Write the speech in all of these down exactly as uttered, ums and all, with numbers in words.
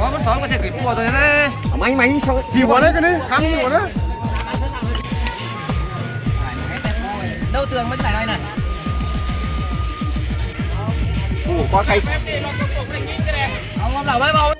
Ủa, bắn sóng có thể gửi bùa rồi đấy. Máy, máy, sao? Chỉ bùa đấy cái đấy, kháng bùa đấy. Đâu tường mới giải này này. Ủa, có cái. Ông bảo bái bảo.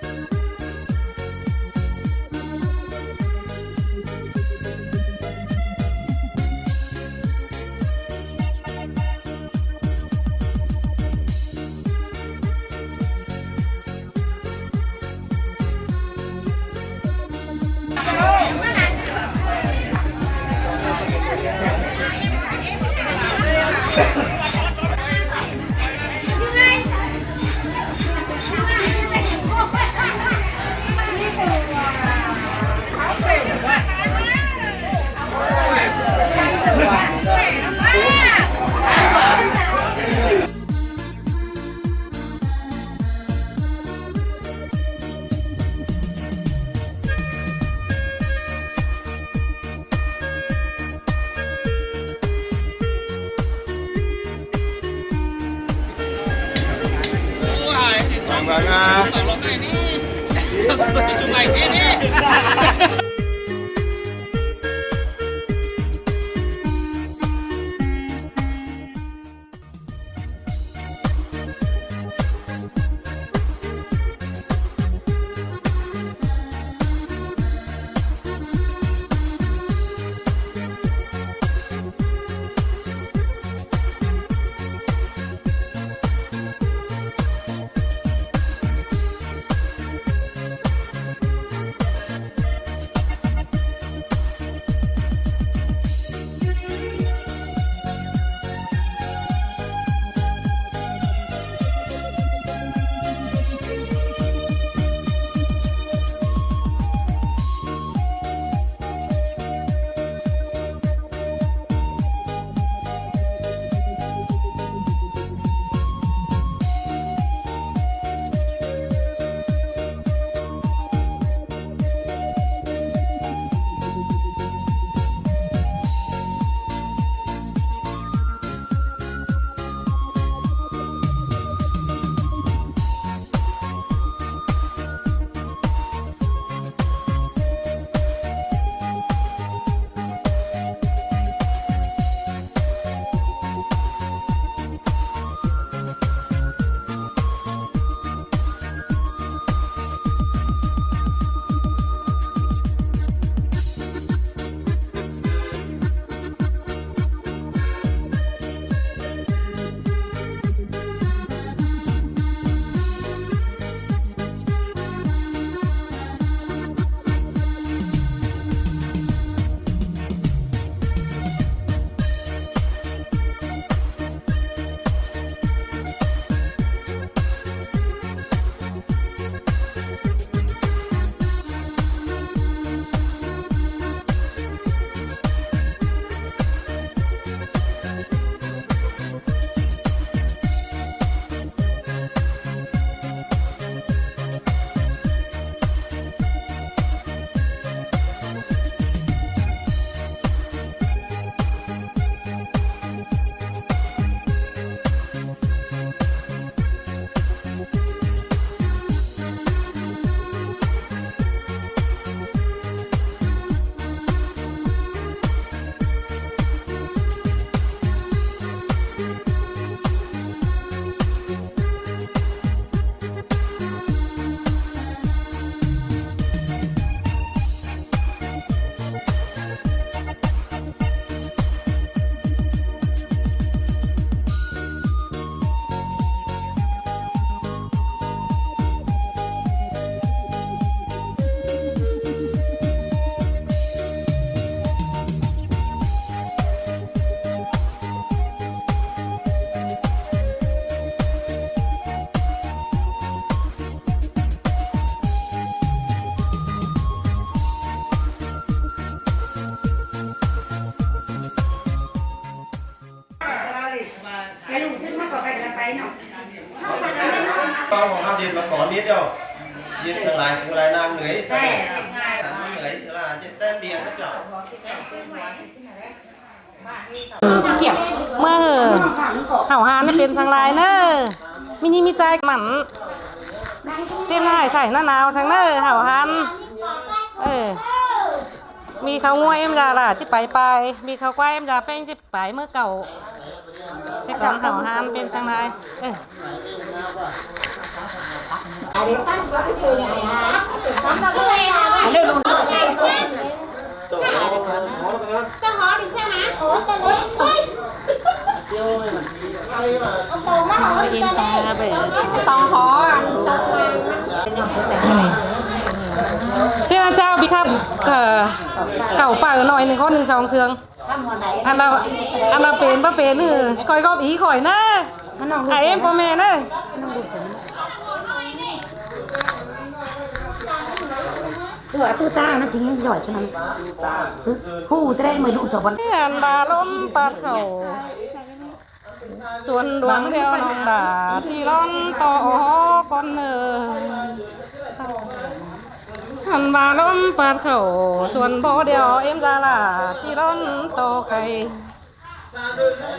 Con của Hào Việt mà có biết đâu. Việt Sơn Lai, Phú Lai, Nam người Sơn Lai. Người Sơn Lai, chết tên bia các cháu. Ư, ꞌmưa hảư hảo hán pên săng lai ꞌnớ. ꞌMí ꞌnị ꞌmí ꞌchái mẳn. ꞌTếng ải sảy ꞌná nao săng ꞌnớ hảo hán. Ơ. ꞌMí khảu ꞌngúa ꞌếm da lả ꞌchí pay pay, ꞌmí khảu ꞌquái ꞌếm da ꞌpéng ꞌchí pay ꞌmưa cảu. Sé cón hảo hán pên săng lai. Ơ. Thế là sao bị khắp cả cẩu pà ở nội nên con đừng sòng sương. Ăn là ăn là pên bá pên, ừ, coi góp ý khỏi ꞌnớ. Ai em po mẹ ꞌnớ. Tư ta nó chính giỏi cho nó. Hù thế đấy mới đủ cho bọn. Ăn ba ꞌlốm pạt khảu. Suôn đuông đeo nong đả chi lón to con nơ. Ăn ba ꞌlốm pạt khảu suôn bó đeo ꞌếm da lả chi lón to khay.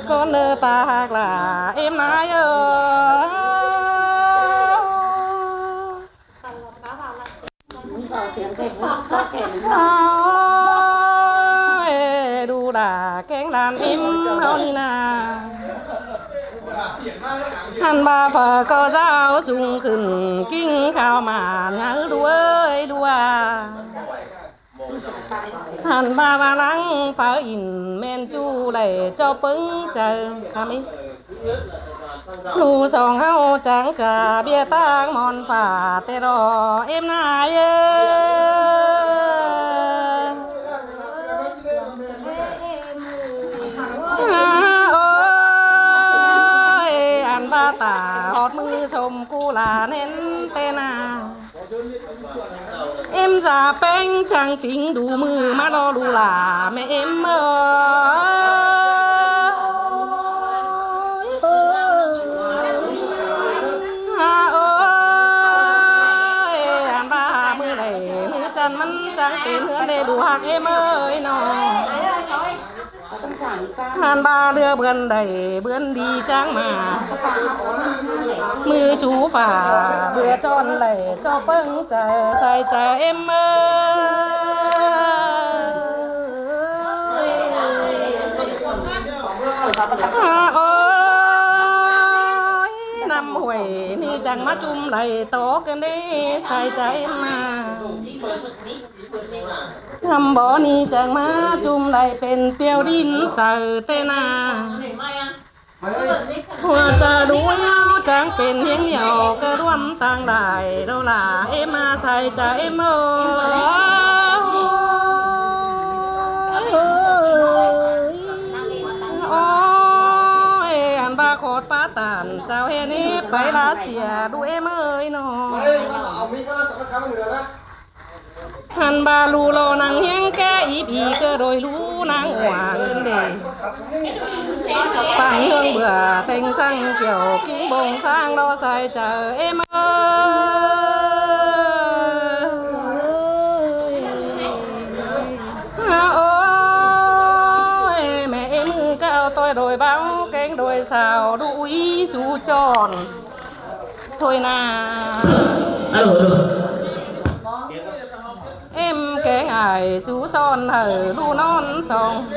Con nơ ta hạc lả ꞌếm nái ơ. Ôi, đu đà kéng đàn im hao ni nà. Hẳn ba phở có giáo sung khửn kinh khao mà nhớ đuôi đua. Hẳn ba ba lăng phở in men chu đảy cho pứng trời. Amen. Lu song hao chang cha bia tang mon pha te ro em nai ơ. Ôi, ăn ba ta hót ꞌmứ sôm cu la nên te na. Em da ꞌpéng chang tính đu ꞌmứ ꞌmá lo đu la mẹ em ơi. À ơi, ăn ba ꞌmứ đảy ꞌmứ chăn ꞌmắn chang pên ꞌhướn đảy đu hạc em ơi nó. Hàn ba lưa bươn đảy bươn đi chang ma. ꞌMự sú phả bưa chon đảy cho pơng chai sai chai em ơi. À ơi, năm huổi ni chang ma chum đảy tó cơn đê sai chai em à. Năm bó ni chang ma chum đảy pên piêu đin saư tê na. Hua cha đu yao chang pên hiêng yao cơ đuăm tang đảy đô la em a sai cha em ơi. Ôi, ăn ba khót pa tản chào hên ếp pay la sia đu em ơi nó. Hàn ba lu lo năng hiêng ké íp í cơ đôi lu năng ua cơn đê. Păng hương bưở têng săng kiểu kính bông sang lo sai char em ơi. Ôi, mẹ em cao tôi đôi báo kênh đôi sao đuổi su tròn. Thôi nà. Alo, alo. Em kéng ải sú son hảư lu non song.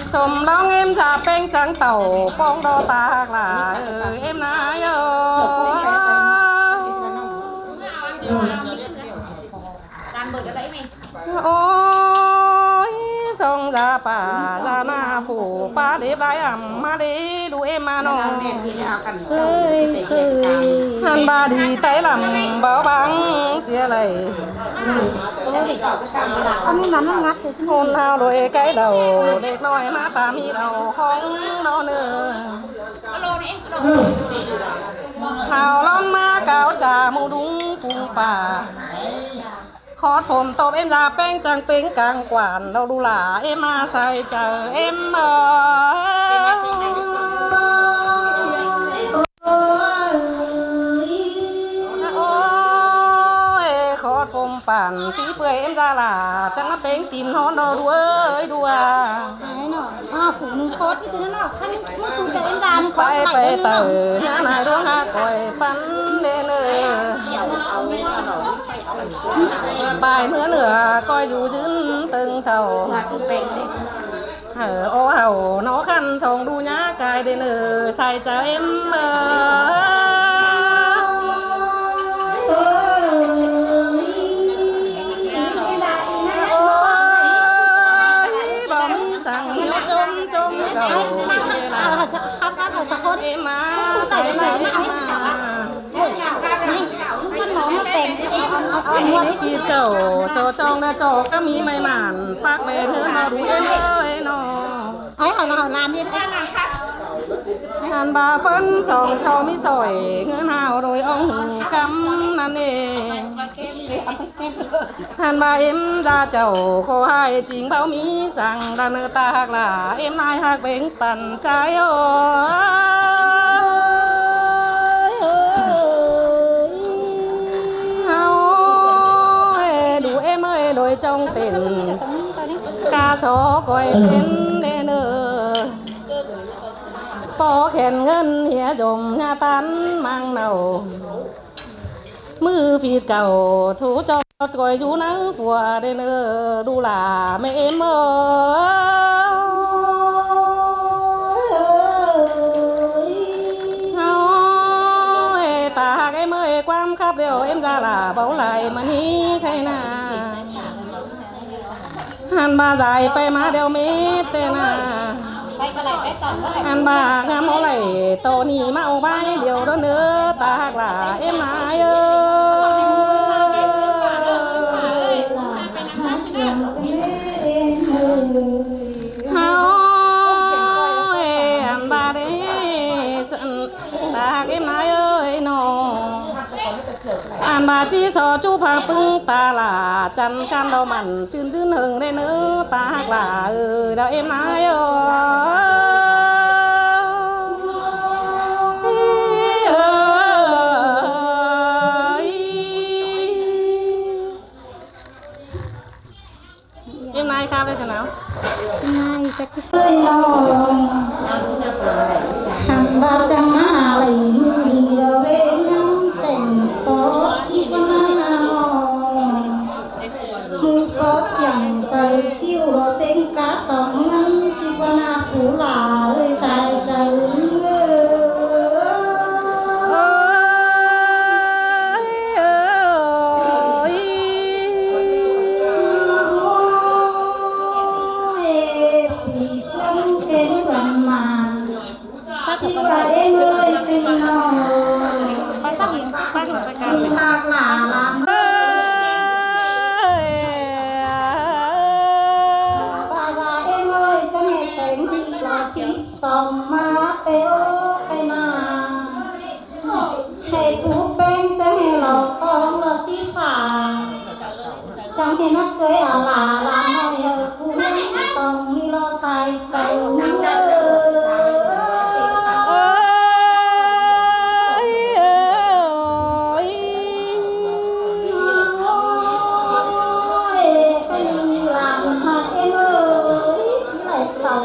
Sôm đong em da ꞌpéng chang tảu pong đo ta hạc lả, ơ, em nà yơ. Ôi, song da pà da na phủ pa đếp lai ẳm ma đê đu em ma no. Hàn ba đi tay lăm báo bang sia lầy. Hôn hao đôi cái đầu đếc nói ma ta mi đầu khong no nơ. Hao lon ma cáo cha mu đúng phung pa. Khót phôn tốp em da ꞌpéng chang pêng cang quản đau đu lả em a sai char em ơi. Pản phi pơi êm da lả, chắng ꞌnặp peng tin hón đo đu ơi đu à. Đấy nó, à, phủ nung khót cái thứ nó, khăn mút phủ cho êm da, nung khót. Pay phải pay tở, nhá nải đuống ha còi pắn đen ơ. Pay mưa nửa, coi dù dưn từng thầu. Hảư ô hảư nó khăn song đu nhá cai đen ơ, sai cha êm ơ. Ôi, báu ꞌmí săng hiếu chôm chôm cầu. Êm má, sai cha êm má. Ôi, này, con nó mà bèn thì con, con, con mua. Ôi, phi cảu, so chong đã cho các mỹ may mắn, bác về nữa mà đủ êm ơi nó. Ấy, hỏi là hỏi làm gì đấy? Hẳn ba phấn song cho mỹ sỏi, ngươn hào đôi ông cắm năn ê. Hẳn ba êm da chảu khổ hại chính báo mỹ săng đa nơ ta hạc là êm nai hạc bếng pắn chai ô. Hao ê, đủ êm ơi, đôi trong tỉnh ca số coi tên đen ơ. Pó khen ngân hía dùm nhà tán mang nầu. ꞌMự phít cảu thú cho coi dú nắng phua đen ơ đu lả mẹ êm ơi. Hao ê, ta hạc êm ơi, quam khắp điêu êm da lả báu lai mà ní khay nà. Hẳn ba dải pay má điêu mết tê nà. Hẳn ba ngắm ô lạy tô ni máu bái điêu đôn ơ ta hạc lả êm nai ơ. Hao ê, hẳn ba đê ta hạc êm nai ơi nó. Ăn ba ꞌchí so ꞌchú pha ꞌpứng ta lả chăn khăn đo mẳn chưn chưn hơng đen ơ ta hạc lả ơi đo êm nai ơ. Êm nai khắp đấy thế nào? Nai chắc chứ. Hăng ba chăng á lạy mưa đi lơ bê nhắm chẻng tó chi con á. Mưa có xiềng sơi kiêu lơ têng cá sóng ngăn chi con á phú lả ơi sai cờ mưa. Bác Hùng, con bác Hùng, bác Hùng phải cảm ơn. Bà già em ơi, cái này cái mít là xí xòm mà tê ô cái mà. Hê pú ꞌpéng té hê lỏ ꞌcóng lỏ sí phả. Chắng hê ꞌmá ꞌcới a lả lả ꞌnọi hê pú ꞌpéng tong ꞌmí lỏ sai cau. Ôi, ôi, cái làm mà em ơi, phải cầu.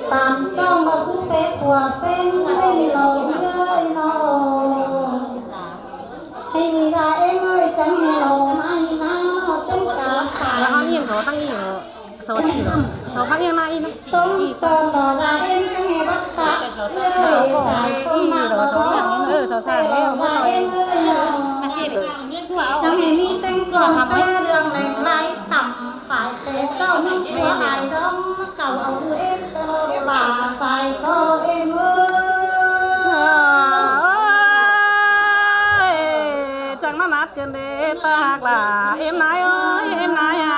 Tăm ꞌchong ꞌva sú phép phua ꞌpéng ꞌmí lỏ ꞌnhới ꞌnọ. Hê ꞌmí đa em ơi, chắng hê lỏ ꞌmá ꞌnị ꞌnọ, chắng cá phả. Lỏ ꞌnị so tăng ꞌnị lỏ, so ꞌnị lỏ, so phắng ꞌnị ꞌnọ. Tong tong lỏ đa em chắng hê bắt phạ. Lỏ so có cái ꞌnị lỏ, so sang ꞌnị, ơ, so sang ꞌnị, ꞌmá ꞌnọi. Chắng hê ꞌmí ꞌpéng ꞌcóng té ꞌlương leng lai tăm. Phải té ꞌcọ ꞌmí ꞌcọ ai ꞌdóm ꞌcọ au ꞌu ết ta lỏ lả sai ꞌcọ em ơi. Ôi, chắng ꞌmá nát kiên đế ta hạc lả em nai ơi, em nai à.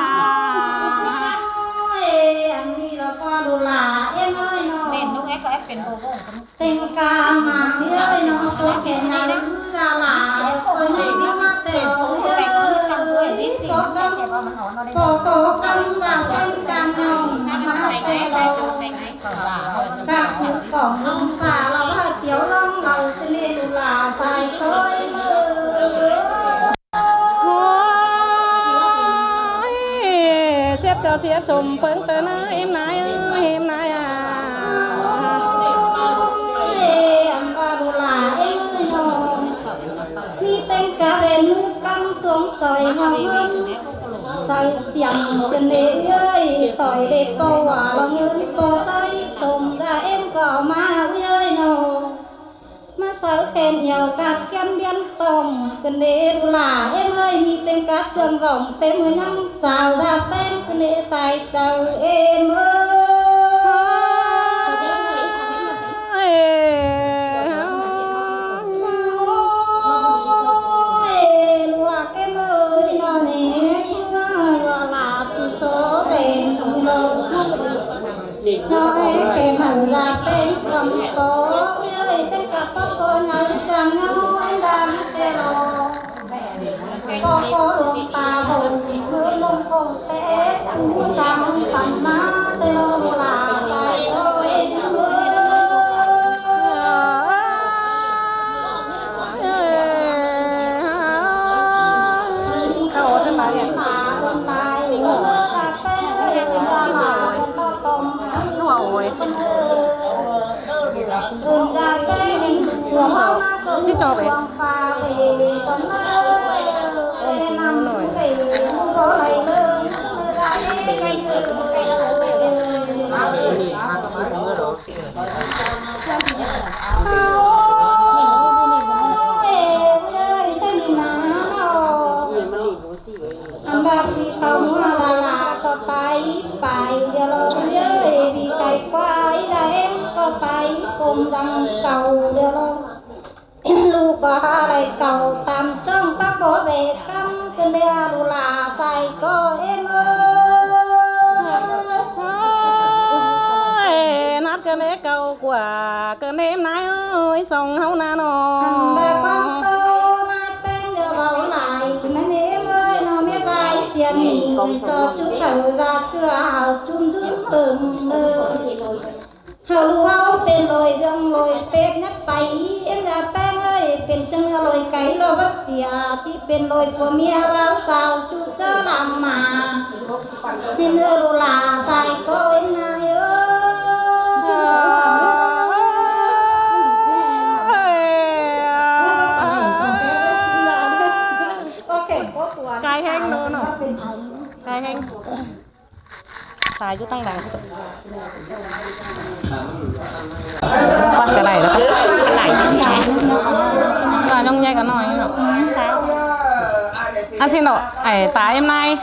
Ôi, ăn đi lỏ ꞌcọ đu lả em ơi nó. Nên lúc ấy có ép biển bầu bầu. Têng ca mả ꞌnhới ꞌnọ ꞌcọ kẻ nhắn ra lả ꞌcọ nhắn ꞌmá té ꞌlới ꞌcọ căm, ꞌcọ căm đa ꞌpéng ca ꞌnọng ꞌmá té ꞌlới. Cắp phủ cỏng lông phả lỏ hả tiếu lông lỏ ꞌchư ꞌnị đu lả sai ꞌcọ em ơi. sia sôm ꞌpứng ꞌtoi ꞌnớ ꞌếm nái ơi, ꞌếm nái a. Ôi, ꞌva ꞌlụk ꞌlạ ꞌới ꞌnớ, ꞌmí ꞌtếng cá ꞌvén ꞌmứ ꞌcắm tuông sỏi ꞌnọ ꞌhướn. Sỏi siang ꞌcợn đé ới, sỏi đé ꞌpo ꞌva ꞌlọ ꞌngớn ꞌpo sỏi sôm da ꞌếm ꞌcọ ꞌmá ꞌới ꞌnớ. ꞌMá sáư khen nẻo cắp ꞌkiến biến tỏng ꞌcợn đé ꞌlụk ꞌlạ ꞌếm ơi, ꞌmí ꞌtếng cá ꞌchương dỏng têm ꞌmưa ꞌnhắng sao da ꞌpéng ꞌcợn đé sai chaư ꞌếm ơi. Ôi, ꞌlụk ꞌlạ ꞌếm ơi, ꞌnọ ꞌnị, ꞌlụk ꞌlạ tu số ꞌvén tu số. Nói cái mặn ra bên lòng phố, ơi, tên cả phố cô nhớ chàng nhau anh đang tê lo. Phố cô hương ta hùng, hương mông công tế, hương sang phần má, tê lo là sai ơi. Ôi, ôi. Chứ cho bé. Ôm chính nó nổi. Ăn bác sĩ sau mua là là có phải, phải giờ lo ơi, vì cái quái đã em có phải cùng rằng cầu giờ lo. Lu có ha lại cầu tam trong bác bố về cắm cái đĩa lu là sai có em ơi. Ôi, nát cái đĩa cầu của cái đêm nay ơi, sông hậu na nó. Ăn bác bác tô nay bên giờ vào lại, mà em ơi, nó mới vai xiên nhị, so chú thở ra chưa hào chung dữ hừng ơi. Hào lu hào pên lội dòng lội pên nhắc pay, em ra peng ơi, pên sưng lội cái lo bắt xìa, chỉ pên lội của mía vào sao, chú chớ làm mà. Nên ơ lu là sai có em na ơi. Cái heng đó nó. Cái heng. Sai chứ tăng đẳng. Bắt cái này đó. Cái này. Và nhông nhai cả nòi nó. Ăn xin đó, ai ta em nay.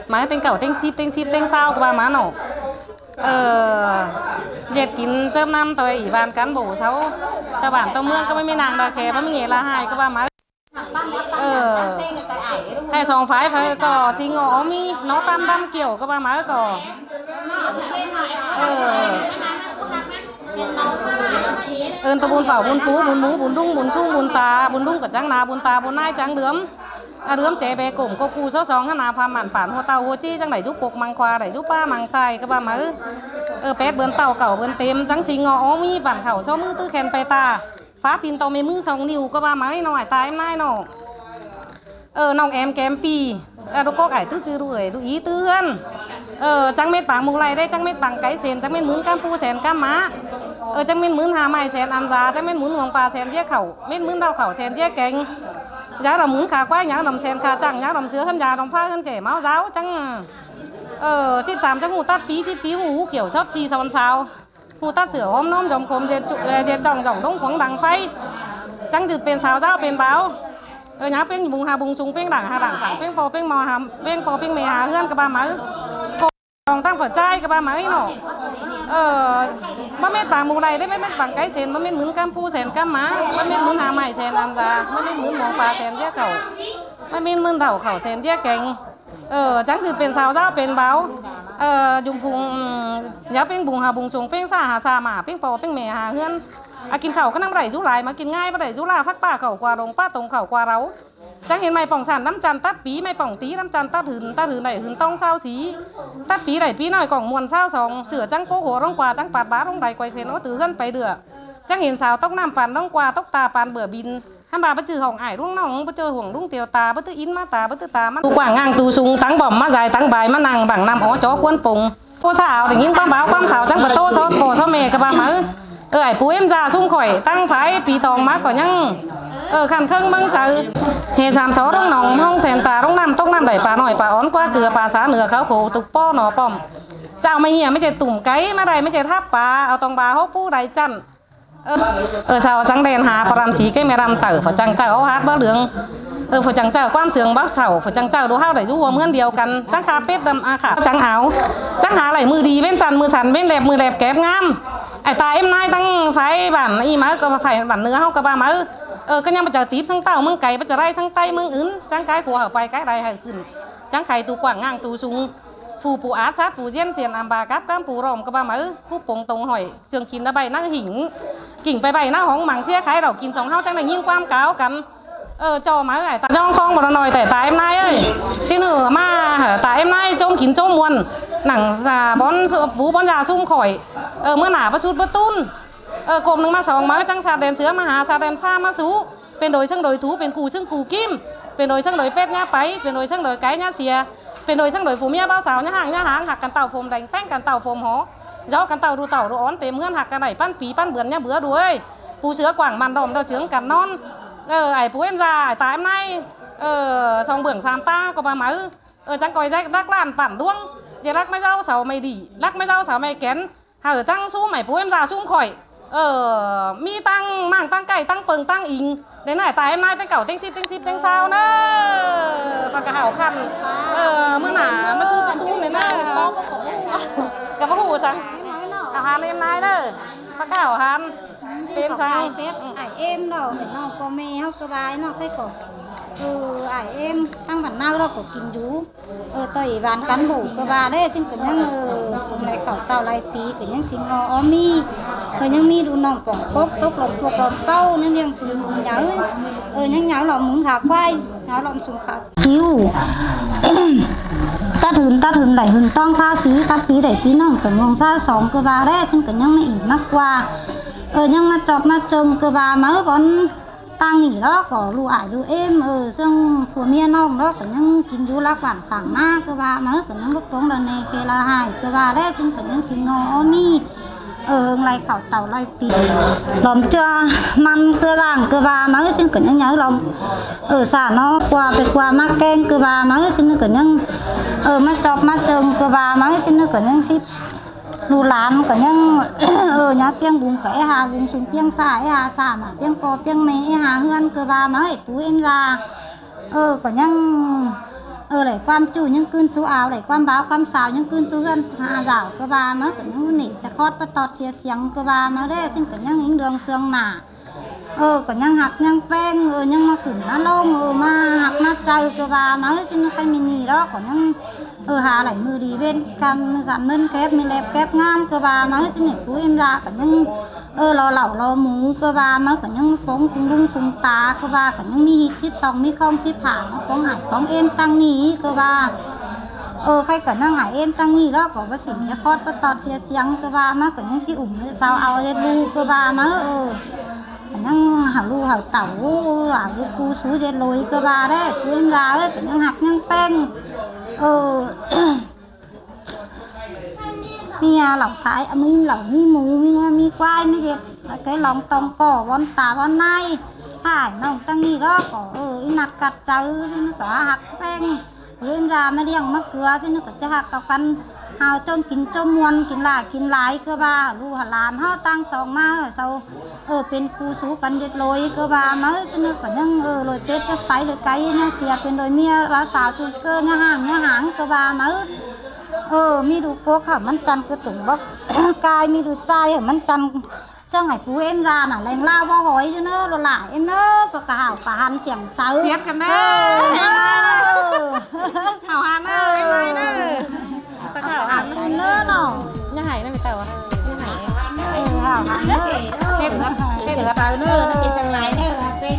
Mà ꞌtếng cảu, ꞌtếng síp, ꞌtếng síp, ꞌtếng sao ꞌcọ ꞌva ꞌmá nó. Ờ, ꞌdệt kin ꞌchớm ꞌnăm ꞌtoi ꞌnị ꞌván cán bộ sau. Ta bản tao ꞌmướng ꞌcọ ꞌmí ꞌmí năng đa khe, ꞌmí ꞌnghế la hai ꞌcọ ꞌva ꞌmá. Ờ. Hay song phái phải ꞌcọ ꞌchí ꞌngọ ꞌmí, nó tam đăm kiểu ꞌcọ ꞌva ꞌmá ꞌcọ. Ờ. Ơn ta bun pảo, bun pú, bun mú, bun đung, bun sung, bun ta, bun đung ꞌcọ chắng na, bun ta, bun nai chắng đưm. À, đưm ché bé cốm ꞌcọ cu số song hả na, pha mẳn pản hua tau hua ꞌchí chắng đảy dú pộc măng khoa, đảy dú ꞌpá măng sai ꞌcọ ꞌva ꞌmá. Ờ, pét bươn tau cảu bươn têm, chắng ꞌchí ꞌngọ ꞌmí bản khảu số ꞌmứ ꞌtứ khen pay ta. Phá tin tô mê ꞌmứ song niu ꞌcọ ꞌva ꞌmá ꞌnọi ta em nai nó. Ờ, ꞌnọng em kem pi. Ờ, đu cốc ải ꞌtứ ꞌchư đu ới đu í ꞌtứ ꞌhướn. Ờ, chắng mết pang mu lay đé, chắng mết pang cáy sên, chắng mết ꞌmứn cám pú sên cám má. Ờ, chắng mết ꞌmứn ha mai sên ăn da, chắng mết ꞌmứn muông pa sên ꞌdía khảu, mết ꞌmứn đao khảu sên ꞌdía keng. Dáo đom ꞌmứn khả ꞌquái, dáo đom sên khả chăng, dáo đom sứa ꞌhướn, dáo đom phá ꞌhướn ꞌchế máu dáo chắng. Ờ, síp sam chắng ꞌhụ tắt pí, síp sí ꞌhụ hú kiểu chót ti son sao. ꞌHụ tắt sửa hôm ꞌnôm dom khôm ꞌdệt chu-, ơ, ꞌdệt chỏng dỏng đống khuống đăng phay. Chắng dứt pên sao dáo pên báo. Ơ, nhá pên bung ha bung sung pên đảng ha đảng sảng pên ꞌpo pên ꞌmo ha, pên ꞌpo pên mê ha ꞌhướn ꞌcọ ꞌva ꞌmá. Dong tăng phở chai ꞌcọ ꞌva ꞌmá nó. Ờ, báu mết pang mu lay đé, báu mết pang cáy sên, báu mết ꞌmứn cám pú sên cám má, báu mết ꞌmứn ha mai sên ăn da, báu mết ꞌmứn muông pa sên ꞌdía khảu, báu mết ꞌmứn đao khảu sên ꞌdía keng. Ờ, chắng ꞌchư pên sao dáo pên báo. Ờ, dúm phung, ưm, dáo pên bung ha bung sung, pên sa ha sa mả, pên ꞌpo pên mê ha ꞌhướn. À, kin khảu ꞌcọ ꞌnăng báu đảy dú lai, ꞌmá kin ꞌngai báu đảy dú la, phắc ꞌpá khảu ꞌquá rông, ꞌpá tông khảu ꞌquá rau. Chắng hên ꞌmạy pỏng sản ꞌnắm chăn tắt pí, ꞌmạy pỏng tí ꞌnắm chăn tắt hưn, tắt hưn đảy hưn tong sao sí. Tắt pí đảy pí ꞌnọi cỏng muôn sao song, sửa chắng pố hua ꞌlống ꞌquá, chắng pạt bá ꞌlống đảy quay khên ố từ ꞌhướn pay đưa. Chắng hên sao tốc ꞌnặm păn ꞌlống ꞌquá, tốc ta păn bửa bin. ꞌNắm ꞌva báu ꞌchư hỏng ải ꞌluống ꞌnọng, báu ꞌchư hỏng ꞌluống tiêu ta, báu ꞌchư ín ꞌmá ta, báu ꞌchư ta ꞌmắn. ꞌTu quảng ngang ꞌtu sung tắng bỏm ꞌmá dai tắng bài ꞌmá nẳng bảng năm ó chó cuốn pông. ꞌPo sa áo đảy ꞌnghín ꞌquám báo ꞌquám sau chắng báu ꞌtố sót ꞌpo sót ꞌme ꞌcọ ꞌva máư. Ơ, ải pú ꞌếm da ꞌsúm khỏi tắng phái pi tong ꞌmá ꞌcọ ꞌnhắng. Ơ, khăn khớng ꞌmớng chaư. Hê sam só ꞌluống nỏng ꞌhóng then ta ꞌluống ꞌnặm tốc ꞌnặm đảy pá ꞌnọi pá ón ꞌquá cưa pá sá nưa kháo khổ ꞌtụ ꞌpó ꞌnọ pỏm. Chảu ꞌmá ꞌhiạk ꞌmá ꞌchệt tủm cáy ꞌmá đảy ꞌmá ꞌchệt hắp pá, au tong ba hốc pú đảy chặn. Ơ, sau chắng đen ha pá răm sí ké ꞌme răm saư, phủ chắng chaư ók hát báu lương. Ơ, phủ chắng chaư ꞌquám sương báu sau, phủ chắng chaư đu ꞌháu đảy dú ꞌhuôm ꞌhướn điêu căn, chắng khả pết đăm a khả, chắng áo. Chắng ha đảy ꞌmự đi ꞌvến chăn, ꞌmự săn ꞌvến lép, ꞌmự lép kép ꞌngám. Ải ta ꞌếm ꞌnái tắng phái bản ꞌnị máư, ꞌcọ phái bản nưa ꞌháu ꞌcọ ꞌva máư. Ơ, ꞌcọ ꞌnhắng báu chaư típ săng ꞌtạu ꞌmướng cáy, báu chaư ꞌlái săng ꞌTáy ꞌmướng ứn, chắng cái khua hảư pay cái đảy hảư khửn. Chắng khay ꞌtu quảng ngang ꞌtu sung. Phủ pú át sắt pú ꞌdiến ꞌsiên ꞌnặm ba cắp cắm pú rom ꞌcọ ꞌva máư, cú pông tông hỏi. Chương kin ꞌna ꞌvạy ꞌna hỉng. Kỉnh pay ꞌvạy ꞌna hóng măng sia khái đỏ kin song ꞌháu chắng đảy ꞌnghín ꞌquám cáo căn. Ơ, ꞌchọ máư ải ta ꞌnhóng khong báu ꞌnọi ꞌtẹ ta ꞌếm ꞌnái ơi. ꞌChí ꞌnự ꞌmá hảư ta ꞌếm ꞌnái chốm kin chốm muôn. Nẳng sa bón pú bón da ꞌsúm khỏi. Ơ, ꞌmứa nả báu sút báu tún. Ơ, cốm ꞌnưng ꞌmá song máư chắng sạt đen sứa ꞌmá ha sạt đen ꞌphá ꞌmá sú. Pên đôi ꞌsướng đôi thú, pên cu ꞌsướng cu ꞌkím. Pên đôi ꞌsướng đôi pét ꞌnhá pay, pên đôi ꞌsướng đôi cáy ꞌnhá sia. Pên đôi ꞌsướng đôi phủ ꞌmía báu sau ꞌnhá háng ꞌnhá háng, ꞌhặc căn ꞌtạu phôm đeng ꞌpéng căn ꞌtạu phôm hó. Dó căn ꞌtạu đu tảu đu ón têm ꞌhướn, ꞌhặc căn đảy ꞌpắn pí ꞌpắn bươn ꞌnhá bứa đuôi. Pú sứa quảng mẳn đom đo chướng căn ꞌnón. Ơ, ải pú ꞌếm da, ải ta ꞌếm ꞌnái. Ơ, song bươn sam ta ꞌcọ ꞌva máư. Ơ, chắng ꞌcoi ꞌdệt lắc ꞌlan pản ꞌluống. ꞌDệt lắc ꞌmá ꞌdạu sau ꞌmạy đi, lắc ꞌmá ꞌdạu sau ꞌmạy kén. Hảư tắng ꞌsúm ải pú ꞌếm da ꞌsúm khỏi. Ơ, ꞌmí tắng ꞌmáng tắng cải tắng pơng tắng ính. Đảy ꞌnái ta ꞌếm ꞌnái tắng cảu têng síp têng síp têng sao ꞌnớ. Pá cá hảu khăn. Ơ, ꞌmứa nả ꞌmá sú ꞌtú ꞌnị ꞌnớ. Cá báu ꞌhụ săng. Hảu hăn ꞌếm ꞌnái ꞌnớ. Pá cá hảu hăn. Pên săng. Ải phép, ải ꞌếm ꞌnọ, ải ꞌnọng ꞌcọ ꞌme ꞌháu ꞌcọ ꞌva ꞌnọ khay ꞌcọ. Ơ, ải ꞌếm tắng bản ꞌnạu ꞌlọ ꞌcọ kin dú. Ơ, ꞌtoi bản cán bộ ꞌcọ ꞌva đé, ꞌsịn ꞌcọ ꞌnhắng, ơ, lai khảu tảu lai pi ꞌcọ ꞌnhắng sính ꞌngo ók ꞌmí. Ơ, ꞌnhắng ꞌmí đu ꞌnọng pỏng cốc, tốc lom cuộc lom ꞌpáu, ꞌnhắng ꞌliệng sung ꞌmướng nháư. Ơ, ꞌnhắng nháư lom ꞌmướng khả ꞌquái, nháư lom sung khả síu. Tắt hưn, tắt hưn đảy hưn ꞌtóng ꞌsáo sí, tắt pi đảy pi ꞌnọng ꞌcọ ꞌmuông ꞌsáo song ꞌcọ ꞌva đé, ꞌsịn ꞌcọ ꞌnhắng ꞌmá ỉn ꞌmá ꞌquá. Ơ, ꞌnhắng ꞌmá chọp ꞌmá chơng ꞌcọ ꞌva máư bón ꞌtáng ꞌnị ꞌlọ ꞌcọ ꞌlụk ải ꞌlụk ꞌếm, ơ, ꞌsướng phua ꞌmía ꞌnọng ꞌlọ ꞌcọ ꞌnhắng kin dú lắc bản sảng ꞌná ꞌcọ ꞌva máư ꞌcọ ꞌnhắng báu pông đa ꞌnê khê la hại ꞌcọ ꞌva đé, ꞌsịn ꞌcọ ꞌnhắng sính ꞌngo ók ꞌmí. Ơ, lai khảu tảu lai pi. Lom ꞌchưa ꞌmắn ꞌchưa dang ꞌcọ ꞌva máư ꞌsịn ꞌcọ ꞌnhắng nháư lom. Ơ, sa ꞌnọ ꞌquá pay ꞌquá ꞌmá ꞌkeng ꞌcọ ꞌva máư ꞌsịn ꞌcọ ꞌnhắng. Ơ, ꞌmá chọp ꞌmá chơng ꞌcọ ꞌva máư ꞌsịn ꞌcọ ꞌnhắng síp. ꞌLụk lan ꞌcọ ꞌnhắng, ơ, ꞌnhá ꞌpiếng bung ꞌcọ é ha bung sung ꞌpiếng sa é ha sa ꞌmá ꞌpiếng ꞌpo ꞌpiếng ꞌme é ha ꞌhướn ꞌcọ ꞌva máư ải pú ꞌếm da. Ơ, ꞌcọ ꞌnhắng, ơ, đảy ꞌquám ꞌchu ꞌnhắng ꞌcứn sú ao, đảy ꞌquám báo ꞌquám sau ꞌnhắng ꞌcứn sú ꞌhướn ha dảo ꞌcọ ꞌva máư ꞌcọ ꞌnhắng nể sa khót pá tót sia siêng ꞌcọ ꞌva máư đé, ꞌsịn ꞌcọ ꞌnhắng ính đường sương nả. Ơ, ꞌcọ ꞌnhắng ꞌhặc ꞌnhắng ꞌpéng, ơ, ꞌnhắng ꞌmá khửn ꞌmá ꞌlống, ơ, ꞌmá ꞌhặc ꞌmá chaư ꞌcọ ꞌva máư ꞌsịn ꞌcọ ꞌmí ꞌnị ꞌlọ ꞌcọ ꞌnhắng, ơ, ha đảy ꞌmự đi ꞌvến căn ꞌmự săn ꞌmớn kép ꞌmự lép kép ꞌngám ꞌcọ ꞌva máư ꞌsịn ải pú ꞌếm da ꞌcọ ꞌnhắng, ơ, lo lảu lo mú ꞌcọ ꞌva máư ꞌcọ ꞌnhắng ꞌmá pông phung ꞌlung phung ta ꞌcọ ꞌva ꞌcọ ꞌnhắng ꞌmí ꞌhịt síp song ꞌmí khong síp hả ꞌmá pông ải pông ꞌếm ꞌtáng ꞌnị ꞌcọ ꞌva. Ơ, khay ꞌcọ ꞌnhắng ải ꞌếm ꞌtáng ꞌnị ꞌlọ ꞌcọ báu sính sia khót pá tót sia siêng ꞌcọ ꞌva máư ꞌcọ ꞌnhắng ꞌchí ủm sau au ꞌdệt ꞌlụk ꞌcọ ꞌva máư, ơ. ꞌNhắng hảư ꞌlụk hảư tảu, hảư ꞌdệt cu sú ꞌdệt lối ꞌcọ ꞌva đé, pú ꞌếm da ới, ꞌcọ ꞌnhắng ꞌhặc ꞌnhắng ꞌpéng. Ơ, ꞌmí lảu khái, ꞌmí lảu ꞌmí mú, ꞌmí ꞌngúa ꞌmí ꞌquái, ꞌmí ꞌdệt, cái lòng tòng cỏ, bón ta bón nai. Hảư ꞌnọng ꞌtáng ꞌnị ꞌlọ ꞌcọ, ơ, ꞌnhắng ꞌcặt chaư, ꞌsịn ꞌcọ ꞌhặc ꞌpéng. ꞌLụk ꞌếm da ꞌmá ꞌliệng ꞌmá ꞌcứa, ꞌsịn ꞌcọ ꞌchí ꞌhặc au căn. Hảư ꞌchôm kin ꞌchôm muôn, kin lả kin lai ꞌcọ ꞌva, ꞌlụk hảư lan ꞌháu ꞌtáng song ꞌmá, ơ, sau, ơ, pên cu sú căn ꞌdệt lối ꞌcọ ꞌva máư ꞌsịn ꞌcọ ꞌnhắng, ơ, lối Tết ꞌchớ pay lối cáy ꞌnhá sia pên lối ꞌmía ꞌva sau ꞌchu ꞌcọ ꞌnhá háng ꞌnhá háng ꞌcọ ꞌva máư. Ơ, ꞌmí đu cốc hảư ꞌmắn chăn ꞌcọ tủng bốc cai, ꞌmí đu ꞌchái hảư ꞌmắn chăn. Săng ải pú ꞌếm da nả leng ꞌlạ báu hỏi ꞌchu ꞌnớ, ꞌlạ ꞌlạ ꞌếm ꞌnớ, pá cá hảu cá hăn siêng sáư. Siết căn ꞌnớ. Ơ, ơ. Hảu hăn ꞌnớ, ꞌếm ꞌnái ꞌnớ. Pá cá hảu hăn ꞌnớ ꞌnọ. ꞌNhá hảy ꞌnớ, mẹ tảu à. ꞌNhá hảy. Ơ, hảu hăn ꞌnớ. Tết ꞌnớ, Tết ꞌnớ. Sáư ꞌnớ, nó pên chăng lai ꞌnớ, pên.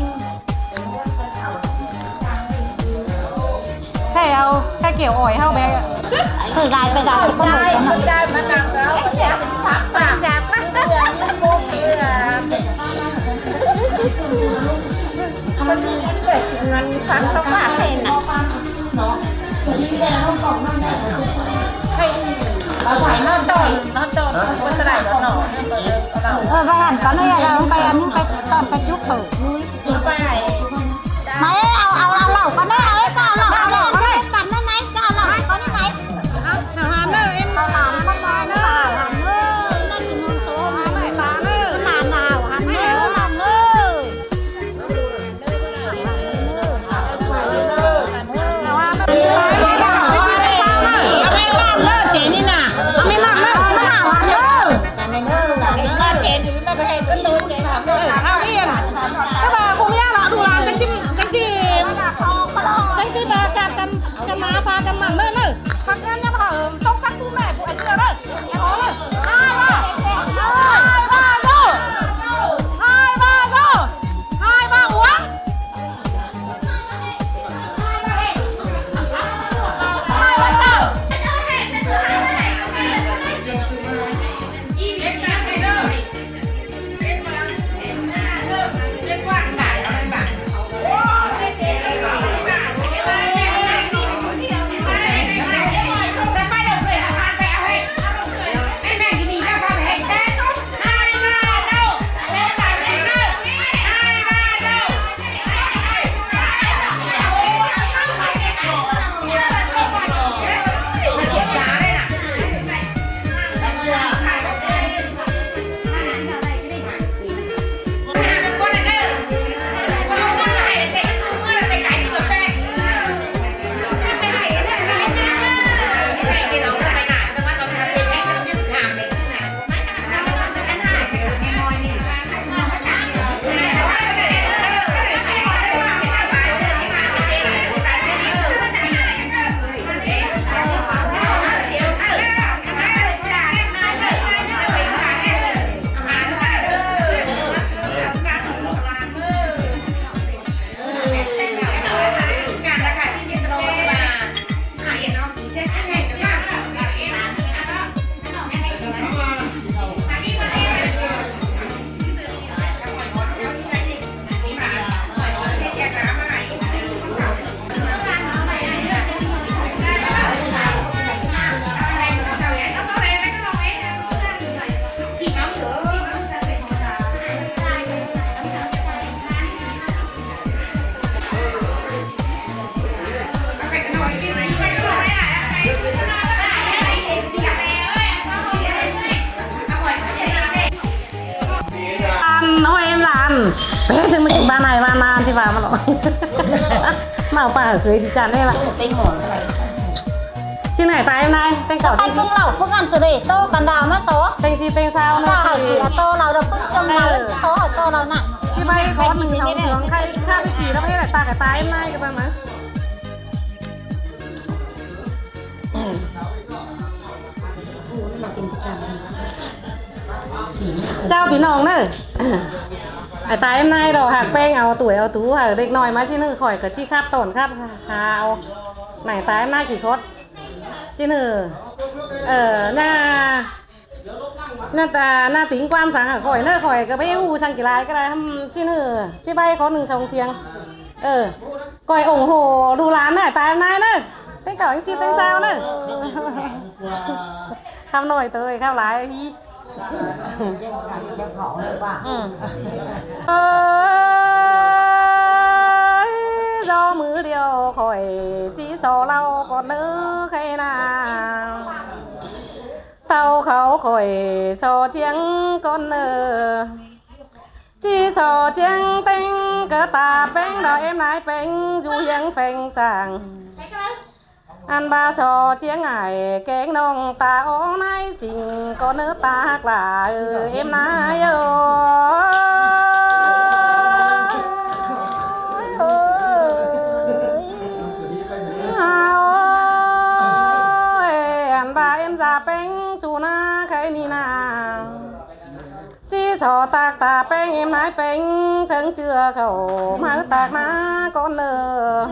Khay au, khay kiểu ổi hảư bé. Thôi gái, bé gái, con ổi con ổi. Gái mà nặng đó, chắc, chắc, chắc. Chắc. Con đi kể chuyện ngắn thoáng thông qua hay nè. Hay nó đòi, nó đòi, không có cái này nó đòi, nó đòi. Ờ, và hẳn có nơi là ông cái ăn cái con cái chúc khẩu núi. Nó phải. Mày ao ao ao lẩu con đấy, ao ấy sao lẩu, ao lẩu con đấy, cắn nó này, sao lẩu con đấy mày. Hả? Hả, hả, nó em. Tao làm nó con nó bảo hẳn nó, nó chỉ muốn số mà mày bán nó. Nó làm nào hẳn nó, nó làm nó. Hai ba rô. Hai ba rô. Hai ba uống. Ăn, ôi em là ăn. Bé chứ mà chị ba này ba nan chị ba mà nó. Mà bà ở dưới đi chán em ạ. Chứ này tại em này, tên cậu Cái tên phung lẩu, phung ăn sửa để tô, bàn đào mất số. Tên gì tên sao Nó nó bảo thì là tô lẩu được phung trông lẩu, số hỏi tô lẩu nặng. Chị bay có mình sống sướng khai khai với chị nó biết là ta cái tai em này cái bà mà. Chào พี่น้อง เนอะ ไอ้ตาย เอ็ม นาย เราหักแป้งเอา tuổi เอา tuổi หักเด็กน้อยมา ชิ้นหื้อ khỏi ก็ จิ ครับ ต้อน ครับ หาเอา ไหน ตาย เอ็ม นาย กี่คน ชิ้นหื้อ เออ หน้า หน้าตา หน้าติงความสัง khỏi เนอะ khỏi ก็ไปอู้สังกี่ลายก็ได้ อืม ชิ้นหื้อ จิ ใบ ขอ หนึ่ง สอง เสียง เออ khỏi ủng hộ ดูหลาน เนอะ ตาย เอ็ม นาย เนอะ เต้นเก่า เต้นสิบ เต้นซาว เนอะ คำหน่อยเตย คำหลายพี่ อืม เอ้ย รอมือเดียว khỏi จิ ซอ เล่าก่อน เนอะ ใครนะ เต้าเขา khỏi ซอ เจียง ก่อน เนอะ จิ ซอ เจียง เต็ง ก็ตา แป้ง ดอก เอ็ม นาย แป้ง อยู่ เยียง แฝง สาง อันบ่า ซอ เจียง อ้าย แกง น้อง ตา อ้อ นาย สิง ก่อน เนอะ ตา ฮัก หลา เออ เอ็ม นาย เออ เอ้ย อันบ่า เอ็ม จ่า แป้ง สู นา ใคร นี่ นา จิ ซอ ตาก ตา แป้ง เอ็ม นาย แป้ง เชิง เจือ เขา มา ตาก นา ก่อน เนอะ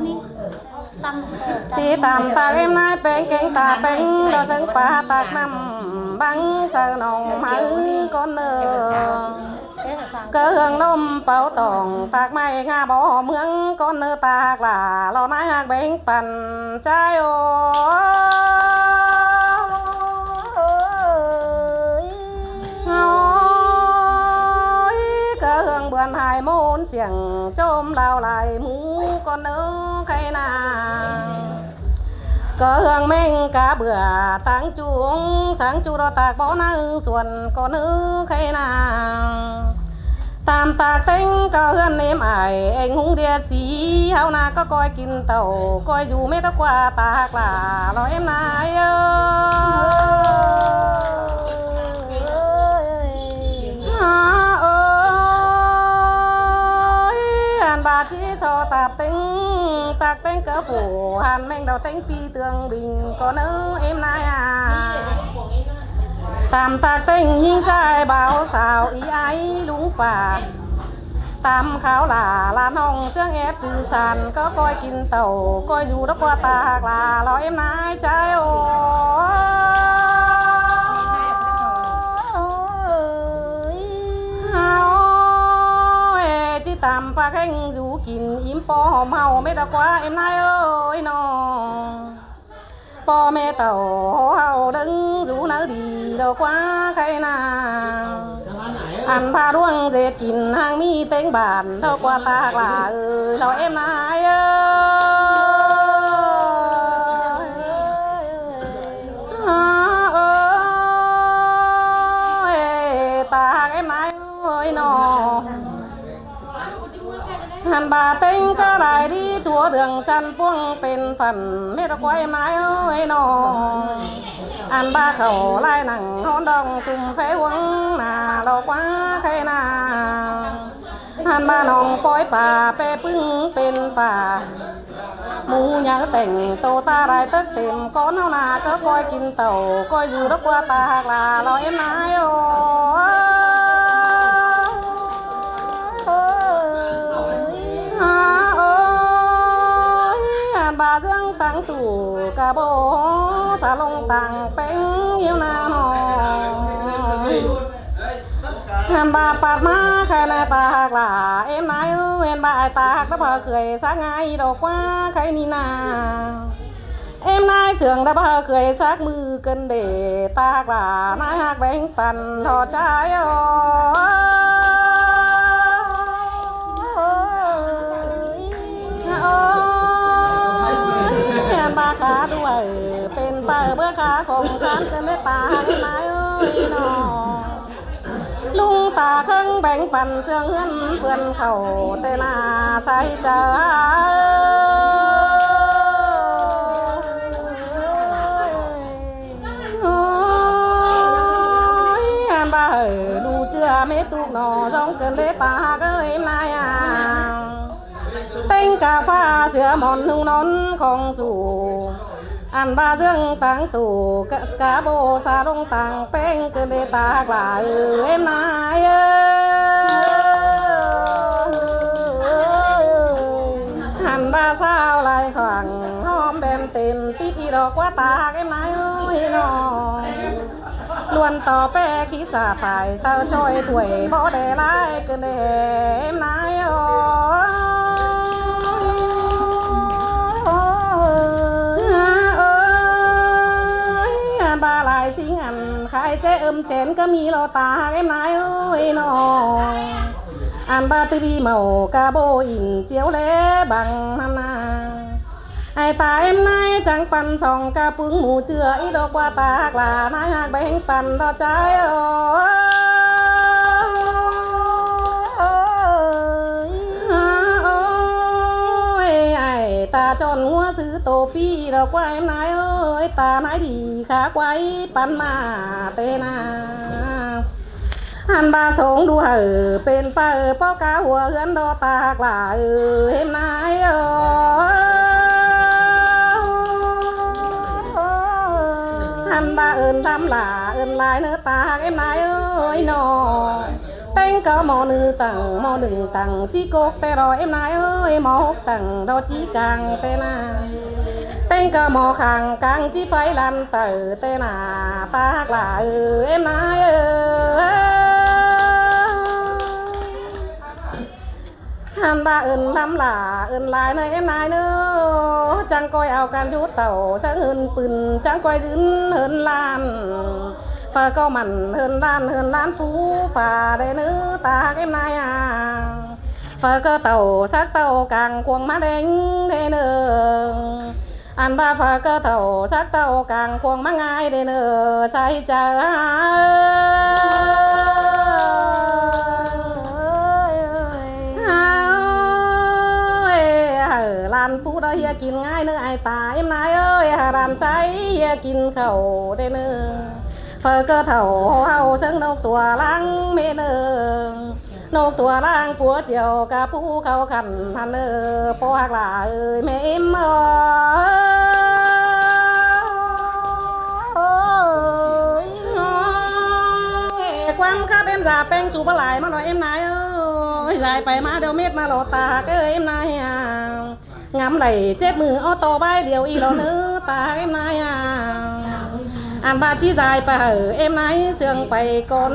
จิ ตำ ตาก เอ็ม นาย แป้ง แกง ตา แป้ง ดอก เชิง ปลา ตาก น้ำ บัง ใส่ น้อง มา ก่อน เนอะ ꞌcọ ꞌhướng ꞌlốm páo tỏng, ꞌtặc ꞌmạy ꞌnga báu hom ꞌhướng ꞌcốn ꞌnớ ꞌtặc lả, lo ꞌnái ꞌhặc béng păn ꞌchái ꞌnớ. Ôi, ꞌcọ ꞌhướng bươn hai ꞌmôn siêng ꞌchốm lao lai mú ꞌcốn ꞌnớ khay ꞌnáng. ꞌCọ ꞌhướng ꞌmếng cá bươn ꞌtáng ꞌchu ống sáng ꞌchu ꞌlo ꞌtặc bó ꞌnáng suôn ꞌcốn ꞌnớ khay ꞌnáng. Tam ꞌtặc ꞌtếng ꞌcọ ꞌhướn ꞌném ải ꞌeng ꞌhúng ꞌdiệt sí, ꞌháu ꞌna ꞌcọ ꞌcoi kin tảu ꞌcoi dú mết ꞌquá ꞌtặc lả lo ꞌếm ꞌnái ꞌnớ. Ôi, ăn ꞌva ꞌchí so tạp ꞌtếng, ꞌtặc ꞌtếng ꞌcọ phủ hăn ꞌmếng đao ꞌtếng pi tương bình ꞌcốn ꞌnớ ꞌếm ꞌnái a. Tam ꞌtặc ꞌtếng ꞌnhính ꞌchái báu sao í ái lung pả. Tam kháo lả lan ꞌhọng ꞌsướng ép sư san ꞌcọ ꞌcoi kin tảu ꞌcoi dú đốc ꞌquá ꞌtặc lả lo ꞌếm ꞌnái ꞌchái ꞌnớ. Ôi, ꞌchí tam ꞌpá kheng dú kin ím ꞌpo hom ꞌháu mết ꞌquá ꞌếm ꞌnái ơi ꞌnọ. ꞌPo ꞌme tảu ꞌháu ꞌlớng dú ꞌnớ đi ꞌlo ꞌquá khay ꞌnáng. Ăn ꞌva ꞌluống ꞌdệt kin ꞌháng ꞌmí ꞌtếng bản ꞌlo ꞌquá ꞌtặc lả ơi lo ꞌếm ꞌnái ơi. Ôi, ꞌtặc ꞌếm ꞌnái ơi ꞌnọ. Ăn ꞌva ꞌtếng ꞌcọ lai đi tua đường chăn ꞌpuống pên phản mết ꞌquá ꞌếm ꞌnái ơi ꞌnọ. Ăn ꞌva khảu lai nẳng ꞌhón đong sum phé huống ꞌna ꞌlo ꞌquá khay ꞌnáng. Ăn ꞌva nong pói pả ꞌpẹ ꞌpứng pên pả. Mú nháư tẻng tô ta lai tớc têm ꞌcốn ꞌháu ꞌna ꞌcọ ꞌcoi kin tảu ꞌcoi dú đốc ꞌquá ꞌtặc lả lo ꞌếm ꞌnái ơi. Ôi, ăn ꞌva dưng táng tủ cá bô sa lông táng ꞌpéng hiếu ꞌna ꞌnọ. Ăn ꞌva pạt ꞌmá khay ꞌnái ꞌtặc lả ꞌếm ꞌnái ơi, ăn ꞌva ai ꞌtặc đắp hảư khưởi sák ꞌngai đo ꞌquá khay ꞌnị ꞌna. ꞌEm ꞌnái sương đắp hảư khưởi sák ꞌmự ꞌcợn đê ꞌtặc lả ꞌnái ꞌhặc béng păn ꞌlo ꞌchái ơi. Ôi, ăn ꞌva khá đuổi pên pă bứa khá khong khán ꞌcợn đê ꞌtặc ꞌnái ơi ꞌnọ. ꞌLung ta khớng béng păn ꞌsướng ꞌhướn ꞌpươn khảu ꞌtẹ ꞌna sai chaư. Ôi, ăn ꞌva hảư ꞌlụk ꞌchưa mết ꞌtộc ꞌnọ ꞌdọn ꞌcợn đê ꞌtặc ơi ꞌnái a. ꞌTếng cá pha sia mon ꞌhung ꞌnón khong su. Ăn ꞌva dưng táng tủ cá, cá bô sa lông táng ꞌpéng ꞌcợn đê ꞌtặc lả ơi ꞌem ꞌnái ơi. Ăn ꞌva sao lai khoang ꞌhóm bem tên tít đi đo ꞌquá ꞌtặc ꞌem ꞌnái ơi ꞌnọ. ꞌLuôn tó ꞌpẹ khít sa phải sau ꞌchoi thuổi bó đe lai ꞌcợn đê ꞌem ꞌnái ơi. Ôi, ăn ꞌva lai sính ăn khai ꞌchế ưm chén ꞌcọ ꞌmí ꞌlo ꞌtặc ꞌem ꞌnái ơi ꞌnọ. Ăn ꞌva ꞌtứ ꞌvi mảu cá bô ỉn chiếu lé bằng ꞌnặn ꞌna. Ai ta ꞌem ꞌnái chắng păn song cá ꞌpứng mú ꞌchưa í đo ꞌquá ꞌtặc lả ꞌnái ꞌhặc béng păn đo ꞌchái ơi. Ôi, ai ta chọn ngúa sư tô pi đo ꞌquá ꞌem ꞌnái ơi, ta ꞌnái đi khá quái păn ꞌmá ꞌtẹ ꞌna. Ăn ꞌva sống đu hảư pên pă ꞌpó cá hua ꞌhướn đo ꞌtặc lả ơi ꞌem ꞌnái ơi. Ăn ꞌva ơn ꞌlắm lả ơn lai ꞌnớ ꞌtặc ꞌem ꞌnái ơi ꞌnọ. ꞌTếng ꞌcọ ꞌmo ꞌnưng tẳng, ꞌmo ꞌnưng tẳng ꞌchí cốc ꞌtẹ ꞌlo ꞌem ꞌnái ơi, ꞌmo hốc tẳng đo ꞌchí cang ꞌtẹ ꞌna. ꞌTếng ꞌcọ ꞌmo khang cang ꞌchí pháy lăn tảư ꞌtẹ ꞌna, ꞌtặc lả ơi ꞌem ꞌnái ơi. Ăn ꞌva ơn lắm lả ơn lai ꞌnớ êm nai ꞌnớ. Chắng ꞌcoi au căn dú tảu sắng ơn pưn, chắng ꞌcoi dưn ơn lan. Phaư ꞌcọ mẳn ơn lan ơn lan pú pha đảy ꞌnớ ta ꞌhặc êm nai a. Phaư ꞌcọ tảu sắc tảu cang cuông ꞌmá đeng đảy ꞌnớ. Ăn ꞌva phaư ꞌcọ tảu sắc tảu cang cuông ꞌmá ꞌngai đảy ꞌnớ sai chaư. Ơi, hảư lan pú đó ꞌhiạk kin ꞌngai ꞌnớ ai ta êm nai ơi, hảư lan sai ꞌhiạk kin khảu đảy ꞌnớ. Phaư ꞌcọ tảu hảư sớng ꞌnộc tua ꞌláng ꞌmế ꞌnớ. ꞌNộc tua ꞌláng pua chiêu cá pú khảu khăn hăn ꞌnớ, ꞌpo ꞌhặc lả ơi ꞌmế êm ơi. Ơi, ꞌquám khắp êm dả ꞌpéng sú báu lai ꞌmá lo êm nai ơi. Dải pay ꞌmá điêu mết ꞌmá lo ta ꞌhặc ơi êm nai a. Ngắm đảy chết mư ók ꞌto bái điêu ꞌnị lo ꞌnớ ta ꞌhặc êm nai a. Ăn ꞌva ꞌchí dải pay hảư êm nai sương pay cón.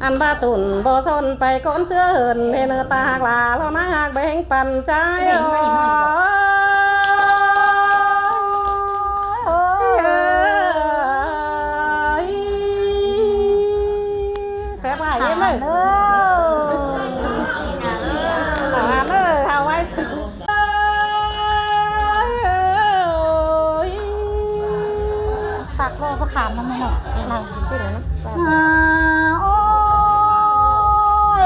Ăn ꞌva tủn báu son pay cón ꞌsứa hơn đảy ꞌnớ ta ꞌhặc lả lo nai ꞌhặc beng păn chai ơi. Phép ꞌva êm ơi. Hảư ăn ơi, hảư ai. Tặc lô báu khảm ꞌnặn ꞌnớ. À, ôi,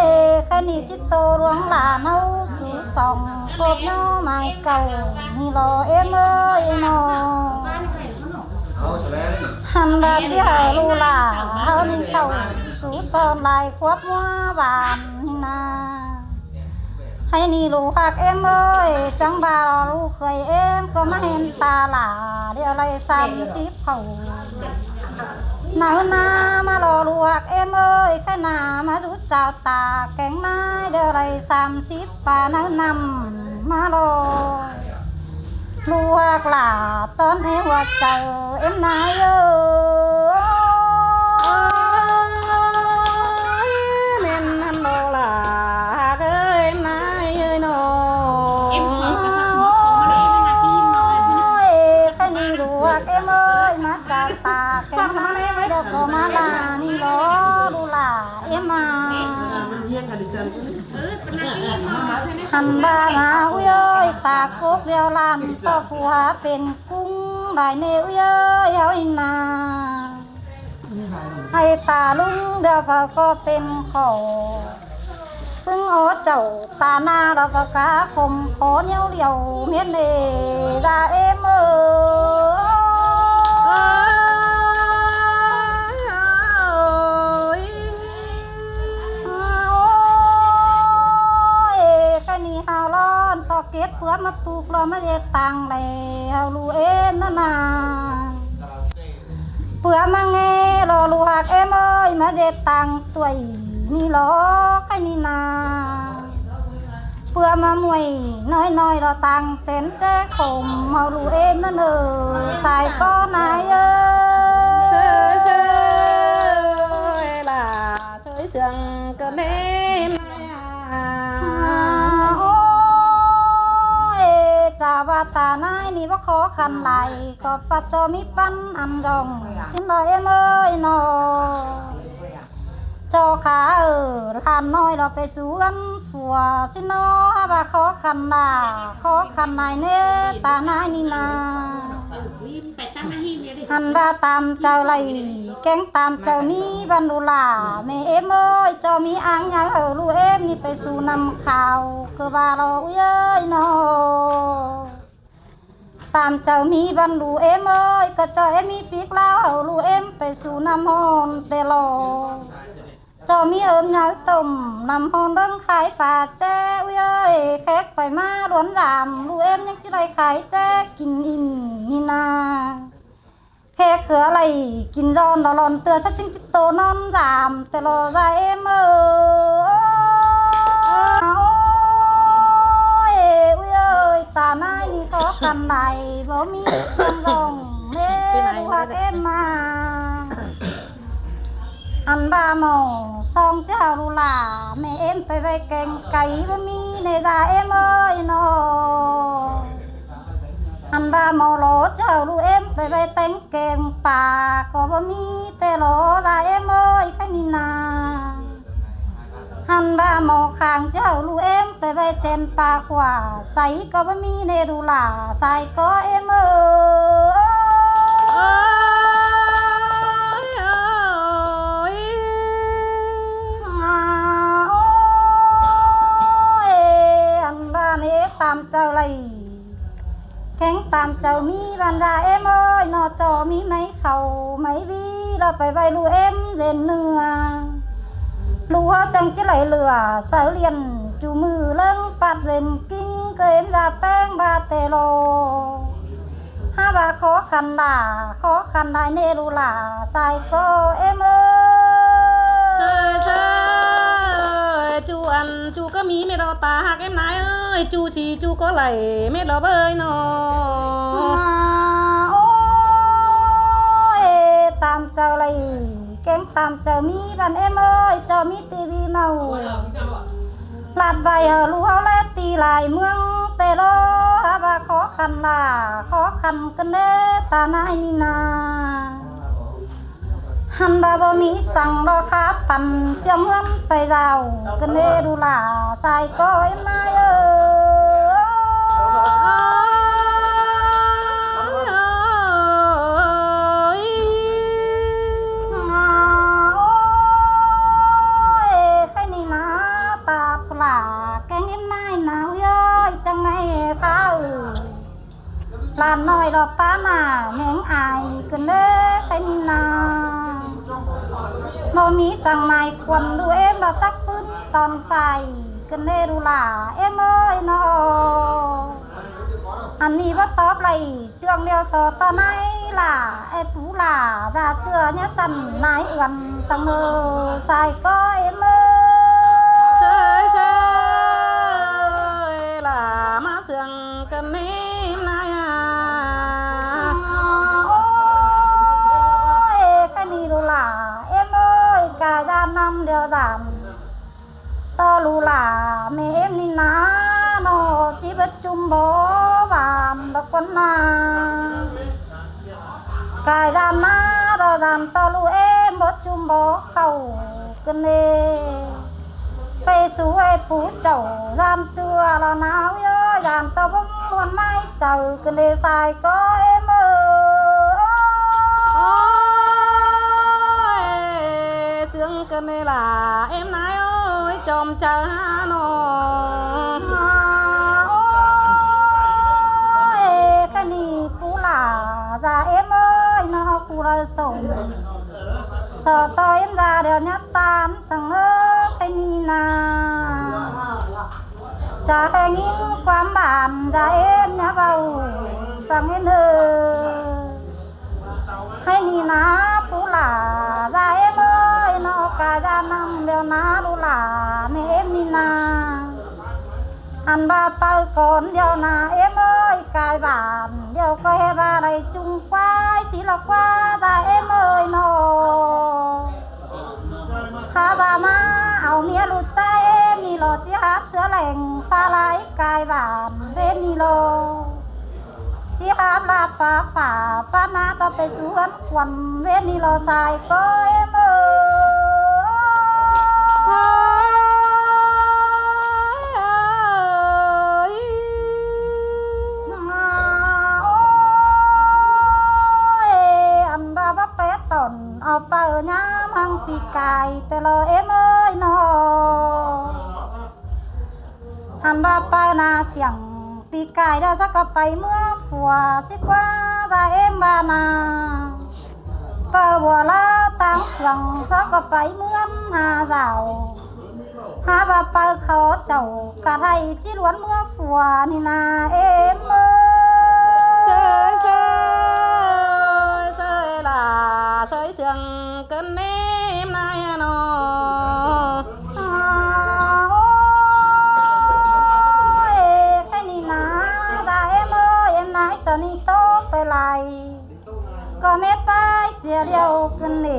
ꞌkhạy ꞌnị ꞌchí tô luống lả ꞌnáo sú song cốp ꞌnhó mai cảu ꞌnị lo êm ơi ꞌnọ. Ăn ꞌva ꞌchí hảư ꞌlụk lả ꞌháu ꞌnị cảu sú son lai khuốp ꞌmúa ꞌván ꞌnị ꞌna. Hảư ꞌnị ꞌlụk ꞌhặc êm ơi, chắng ꞌva lo ꞌlụk khơi êm ꞌcọ ꞌmá hên ta lả điêu lai sam síp khảu. Nẳng ꞌna ꞌmá lo ꞌlụk ꞌhặc êm ơi, ꞌkhạy ꞌna ꞌmá dú chao ta kéng ꞌmá điêu lai sam síp pa nẳng ꞌnặm ꞌmá lo. ꞌLụk ꞌhặc lả tón ꞌmế hua chaư êm nai ơi. Ôi, ꞌmen ꞌnặn lo lả ꞌhặc ơi êm nai ơi ꞌnọ. Ôi, ꞌkhạy ꞌnị ꞌlụk ꞌhặc êm ơi, ꞌmá chao ta kéng ꞌmá điêu ꞌcọ ꞌmá lả ꞌnị lo ꞌlụk lả êm a. Ăn ꞌva ꞌna ui ơi, ta cốc điêu lan ꞌtọ phua pên ꞌcúng lai ꞌnê ui ơi ꞌháu ꞌnị ꞌna. Hảư ta ꞌlung điêu phaư ꞌcọ pên khảu. ꞌPứng ók chảu ta ꞌna lo phaư cá khôm khó ꞌnéo điêu mết ꞌnê da êm ơi. Ôi, ꞌkhạy ꞌnị hảư ꞌlón ꞌtọ kếp pứa ꞌmá ꞌpục lo ꞌmá ꞌdệt tang lai hảư ꞌlụk êm ꞌnặn ꞌna. Pứa ꞌmá ꞌnghé lo ꞌlụk ꞌhặc êm ơi, ꞌmá ꞌdệt tang ꞌtuối ꞌnị lo ꞌkhạy ꞌnị ꞌna. Pứa ꞌmá muối ꞌnọi ꞌnọi lo tang tén ꞌchế khôm hảư ꞌlụk êm ꞌnặn ơ, sai ꞌcọ nai ơi. Sới lả sới sương ꞌcọ êm nai a. Ôi, chả ꞌva ta nai ꞌnị báu khó khăn lai, ꞌcọ ꞌpá ꞌchọ ꞌmí ꞌpắn ăn dong ꞌsịn lo êm ơi ꞌnọ. ꞌCọ khả ơ, ꞌlan ꞌnọi lo pay sú ăn phua ꞌsịn ꞌnọ, hák ꞌva khó khăn lả, khó khăn lai ꞌnê, ta nai ꞌnị ꞌna. Ăn ꞌva tam chaư đảy, kéng tam chaư ꞌmí ꞌvăn ꞌlụk lả, ꞌmế êm ơi, ꞌchọ ꞌmí áng nháư hảư ꞌlụk êm ꞌnị pay sú năm khảu, ꞌcọ ꞌva lo ui ơi ꞌnọ. Tam chaư ꞌmí ꞌvăn ꞌlụk êm ơi, ꞌcọ ꞌchọ êm ꞌmí phít ꞌláo hảư ꞌlụk êm pay sú năm hon ꞌtẹ lo. ꞌCọ ꞌmí ơm nháư tôm năm hon ꞌlớng khai pha ꞌchế ui ơi, khék pay ꞌmá ꞌluốn dam, ꞌlụk êm ꞌnhắng ꞌchí đảy khai ꞌchế kin ỉn ꞌnị ꞌna. Khék khứa đảy kin ꞌdọn lo lon ꞌtưa sắt ꞌchính ꞌchí tô ꞌnón dam ꞌtẹ lo da êm ơ. Ôi, ui ơi, ta nai ꞌnị khó khăn lai, báu ꞌmí ꞌchương dong, ꞌmế ꞌlụk ꞌhặc êm ꞌma. Ăn ꞌva mảu Song ꞌchí hảư ꞌlụk lả ꞌmẹ ꞌếm pay ꞌvạy keng cáy báu ꞌmí ꞌnê da ꞌếm ơi ꞌnọ. Hăn ꞌva ꞌmo lo ꞌchí hảư ꞌlụk ꞌếm pay ꞌvạy téng keng pa ꞌcọ báu ꞌmí ꞌtẹ lo da ꞌếm ơi ꞌkhạy ꞌnị ꞌna. Hăn ꞌva ꞌmo khang ꞌchí hảư ꞌlụk ꞌếm pay ꞌvạy chén pa khuả sáy ꞌcọ báu ꞌmí ꞌnê ꞌlụk lả sai ꞌcọ ꞌếm ơi. Ôi, ôi, à, ôi, ăn ꞌva ꞌnê tam chaư đảy. Kéng tam chaư ꞌmí ꞌvan da ꞌếm ơi ꞌnọ ꞌchọ ꞌmí ꞌmạy khảu ꞌmạy ꞌví lo pay ꞌvạy ꞌlụk ꞌếm ꞌdệt ꞌnưa. ꞌLụk ꞌháu chắng ꞌchí đảy lửa sáư liên ꞌchu ꞌmự ꞌlớng ꞌpặt ꞌdệt ꞌkính ꞌcọ ꞌếm da ꞌpéng ꞌva ꞌtẹ lo. Hák ꞌva khó khăn lả, khó khăn đảy ꞌnê ꞌlụk lả sai ꞌcọ ꞌếm ơi. Sai, sai, ꞌchu ăn ꞌchu ꞌcọ ꞌmí mết lo ta ꞌhặc ꞌếm nai ơi, ꞌchu sí ꞌchu ꞌcọ đảy mết lo ꞌvới ꞌnọ. À, ôi, tam chaư đảy, kéng tam chaư ꞌmí ꞌvan ꞌếm ơi, ꞌchọ ꞌmí ti ꞌvi ꞌmạo. Lạt ꞌvạy hảư ꞌlụk ꞌháu ꞌlé ti lai ꞌmướng ꞌtẹ lo, hák ꞌva khó khăn lả, khó khăn ꞌcọ ꞌnê ta nai ꞌnị ꞌna. Hăn ꞌva báu ꞌmí săng lo khá păn ꞌchương ꞌhướn pay dao ꞌcọ ꞌnê ꞌlụk lả sai ꞌcọ ꞌếm nai ơi. Ôi, ꞌkhạy ꞌnị ꞌna, ta ꞌpưa lả kéng ꞌếm nai ꞌna ui ơi, chắng ꞌmạy khá ư. Lả ꞌnọi lo ꞌpá nả ꞌnhắng ai ꞌcọ ꞌnê ꞌkhạy ꞌnị ꞌna. ꞌMự ꞌmí săng mai khuôn ꞌlụk ꞌếm lo sắc ꞌpứng tón phải ꞌcọ ꞌnê ꞌlụk lả ꞌếm ơi ꞌnọ. Ăn ꞌnị báu tóp đảy ꞌchương điêu so ꞌto nai lả, ê pú lả, da ꞌchưa ꞌnhá săn nai ươn săng ơ sai ꞌcọ ꞌếm ơi. Sai, sai, lả ꞌmá sương ꞌcọ ꞌnê ꞌếm nai à. Ôi, ꞌkhạy ꞌnị ꞌlụk lả ꞌếm ơi, cai da ꞌnăm điêu dản. ꞌTo ꞌlụk lả ꞌmẹ ꞌếm ꞌnị ꞌna ꞌnọ, ꞌchí báu ꞌchum bók ꞌván lo ꞌcốn ꞌna. Cai ꞌdan ꞌná lo ꞌdan ꞌto ꞌlụk ꞌếm báu ꞌchum bók khảu ꞌcọ ꞌnê. Pay sú ê pú chảu ꞌdan ꞌchưa lo ꞌna ui ơi, ꞌdan ꞌto báu ꞌmuôn ꞌmạy chaư ꞌcọ ꞌnê sai ꞌcọ ꞌếm ơi. Ôi, sương ꞌcọ ꞌnê lả ꞌếm nai ơi, chom chaư há ꞌnọ. À, ôi, ꞌkhạy ꞌnị pú lả da ꞌếm ơi ꞌnọ, cu đai sổn. So ꞌto ꞌếm da điêu ꞌnhá ꞌtan săng ơ ꞌkhạy ꞌnị ꞌna. Chả ꞌhê ꞌnghín ꞌquám bản da ꞌếm ꞌnhá ꞌvạu săng ꞌnê ꞌnơ. ꞌKhạy ꞌnị ꞌna pú lả da ꞌếm ơi ꞌnọ, cai da ꞌnăm điêu ꞌna ꞌlụk lả ꞌmẹ ꞌếm ꞌnị ꞌna. Ăn ꞌva paư cón điêu ꞌna ꞌếm ơi, cai bản điêu ꞌcọ ꞌhê ꞌva đảy ꞌchung ꞌquái sí lo ꞌquá da ꞌếm ơi ꞌnọ. Hák ꞌva ꞌmá au ꞌmía ꞌlụk ꞌchái ꞌếm ꞌnị lo ꞌchí háp ꞌsứa leng ꞌphạ lai cai bản ꞌvến ꞌnị lo. ꞌChí háp ꞌlạ ꞌpá phả ꞌpá ꞌná ꞌto pay sú ꞌhướn khuôn ꞌvến ꞌnị lo sai ꞌcọ ꞌếm ơi. Ôi, ăn ꞌva báu pé tỏn au paư ꞌnhám hăng ꞌpi cai ꞌtẹ lo ꞌếm ơi ꞌnọ. Ăn ꞌva paư ꞌna siêng ꞌpi cai ꞌlẹo ꞌsớ ꞌcọ pay ꞌmứa phua sí ꞌquá da ꞌếm ꞌva ꞌna. Paư bua ꞌlạ ꞌtáng siêng ꞌsớ ꞌcọ pay ꞌmứa ꞌna dảo. Hák ꞌva paư khảu chảu ꞌcọ đảy ꞌchí ꞌluôn ꞌmứa phua ꞌnị ꞌna ꞌếm ơi. Sai, sai, sai lả, sai sương ꞌcọ ꞌnê ꞌếm nai à ꞌnọ. À, ôi, ꞌkhạy ꞌnị ꞌna da ꞌếm ơi, ꞌếm nai so ꞌnị ꞌtố pay lai. ꞌCọ mết pay sia điêu ꞌcọ ꞌnê.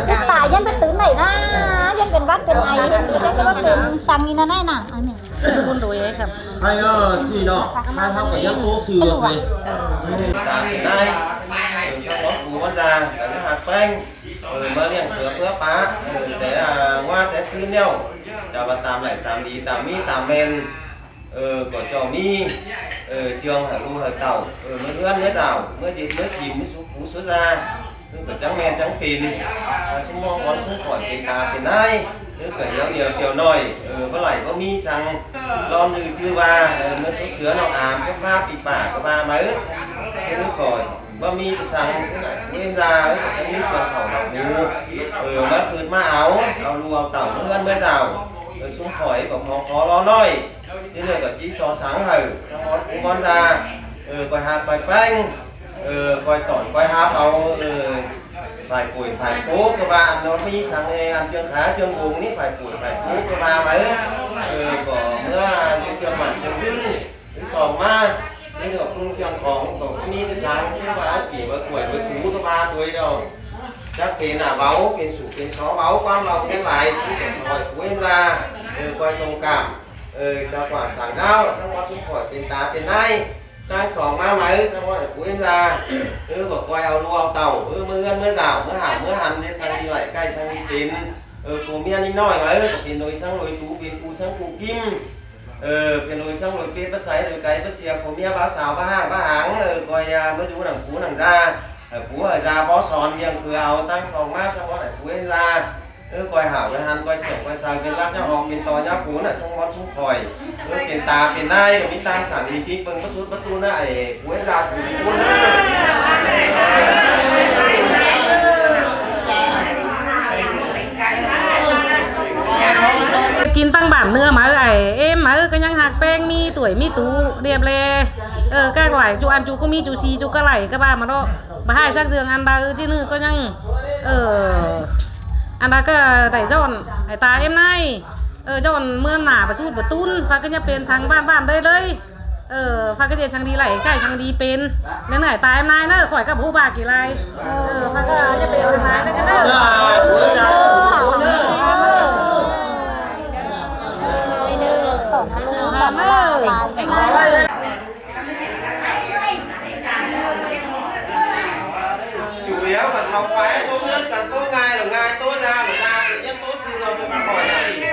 Tả ꞌdệt pên tứn đảy ꞌnớ, ꞌdệt pên vắt pên ai, ꞌdệt pên vắt pên săng ꞌnị ꞌnớ ꞌnị ꞌnớ. Ăn ꞌnị. Khuôn đuổi ấy khắp. Hay, ơ, ꞌsị ꞌnọ. Hay, ꞌhặc ꞌva ꞌdệt tô sư ꞌnớ. Tả ꞌdệt ꞌnái. Ờ, ꞌchọ bók ꞌcứ ꞌmắn da, ꞌcọ ꞌnhắng ꞌhặc ꞌpéng. Ờ, ꞌmá ꞌliệng ꞌpưa ꞌpá. Ờ, té, à, ꞌngoá té ꞌsứ ꞌnéo. Chả ꞌva tam đảy tam đi, tam ꞌmí, tam ꞌmen. Ờ, ꞌcọ ꞌchọ ꞌmí, ờ, ꞌchương hảư ꞌlụk hảư tảu, ờ, ꞌmá ꞌhướn ꞌmá dảo, ꞌmá ꞌdệt ꞌmá chim, ꞌmá sú cú sú da, ꞌcọ chắng ꞌmen chắng pên. À, ꞌsúm ꞌmóng bón ꞌsúm khỏi pên ta pên ꞌnái, ꞌcọ hiếu nhiều kiêu ꞌnọi, ờ, báu đảy báu ꞌmí săng, ꞌlón ꞌnư ꞌchư ꞌva, ờ, ꞌmá số sứa ꞌnọ ám, số phá pí pả ꞌcọ ꞌva máư. Thế ꞌcọ báu ꞌmí săng, ꞌsúm ꞌnọi cú ꞌếm da, ꞌcọ chắng ꞌmí kiêu khảu đọc mú, ờ, ꞌmá khưt ꞌmá au, au ꞌlụk au tảu ꞌmá ꞌhướn ꞌmá dảo, ờ, ꞌsúm khỏi ꞌcọ khó khó lo ꞌnọi. Thế ꞌnị ꞌcọ ꞌchí so sắng hảư, ꞌsắng ꞌmón cú ꞌmón da, ờ, ꞌcoi ꞌhặc ꞌcoi ꞌpéng, ờ, ꞌcoi tỏn ꞌcoi ꞌhặp au, ờ, phải pủi phải pú ꞌcọ ꞌva ăn ꞌnọ ꞌmí săng ꞌnị, ăn ꞌchương khá ꞌchương bung ꞌnị phải pủi phải pú ꞌcọ ꞌva máư, ờ, ꞌcọ ꞌmứa ꞌchương mẳn ꞌchương ꞌdứ, thứ song ꞌmá, thế ꞌnị ꞌcọ ꞌpứng ꞌchương khong ꞌcọ ꞌmí thứ săng, thứ ꞌva ăn kỉ ꞌva pủi ꞌva pú ꞌcọ ꞌva ꞌtoi đaư. Chắc pên ả báu, pên sủ pên so báu, ꞌquám lau kén lai, sủ kén soi, cú ꞌếm da, ờ, ꞌcoi tông cảm, ờ, chao quảng sáng đáo, ꞌsắng ꞌmón ꞌsúm khỏi pên ta pên ꞌnái, ꞌtáng song ꞌmá máư, ꞌsắng ꞌmón cú ꞌếm da, ơ, ꞌcọ ꞌcoi au ꞌlụk au tảu, ơ, ꞌmá ꞌhướn ꞌmá dảo, ꞌmá hảo ꞌmá hăn, ꞌdệt săng đi đảy ꞌcại săng đi pên, ờ, phua ꞌmía ꞌnị ꞌnọi máư, ꞌcọ pên ꞌnọi ꞌsắng ꞌnọi tú, pên cu ꞌsắng cu ꞌkím, ờ, pên ꞌnọi ꞌsắng ꞌnọi pết báu sáy, ꞌnọi cáy báu sia, phua ꞌmía báu sao báu ꞌháng báu ꞌháng, ờ, ꞌcoi, à, ꞌmá dú nẳng cú nẳng da, ờ, cú hảư da báu son, ꞌliệng ꞌpưa au ꞌtáng song ꞌmá, ꞌsắng ꞌmón cú ꞌếm da. Ơ, ꞌcoi hảo ꞌcoi hăn, ꞌcoi siẻng ꞌcoi saư, pên lắc ꞌchá hong, pên to ꞌnhá cú ꞌnạ, ꞌsắng ꞌmón ꞌsúm khỏi. Ơ, pên ta pên ꞌnái, ꞌmí ꞌtáng sảng đi ꞌkính ꞌpơng báu sút báu ꞌtú ꞌnạ, ê, cú ꞌếm da phủ ꞌcốn. Kin ꞌtáng bản ꞌnưa máư ải, ꞌếm máư ꞌcọ ꞌnhắng ꞌhặc ꞌpéng, ꞌmí tuổi ꞌmí tú, điệp lê. Ờ, các loại, ꞌchu ăn ꞌchu ꞌcọ ꞌmí, ꞌchu si ꞌchu ꞌcọ đảy, ꞌcọ ꞌva ꞌmá ꞌnọ. Báu ꞌhại sắc dươn ăn đaư ꞌchí ꞌnư ꞌcọ ꞌnhắng. Ờ, ăn đaư ꞌcọ đảy dọn, ải ta ꞌếm ꞌnái. Ờ, dọn ꞌmứa nả báu sút báu ꞌtún, ꞌphạ ꞌcọ ꞌnhá pên săng bản bản đảy đảy. Ờ, ꞌphạ ꞌcọ ꞌdệt săng đi đảy ꞌcại săng đi pên. ꞌNéo ꞌnọi ta ꞌếm ꞌnái ꞌnớ, khỏi ꞌcọ báu ꞌhụ ꞌva kỉ lai. Ờ, ꞌphạ ꞌcọ ꞌnhá pên săng ꞌnái ꞌnớ ꞌcọ ꞌnớ. Chủ yếu là sáu phái, tố nước cần tố ngai là ngai, tố ra là ra, tự nhiên tố sư rồi mới bắt hỏi là gì.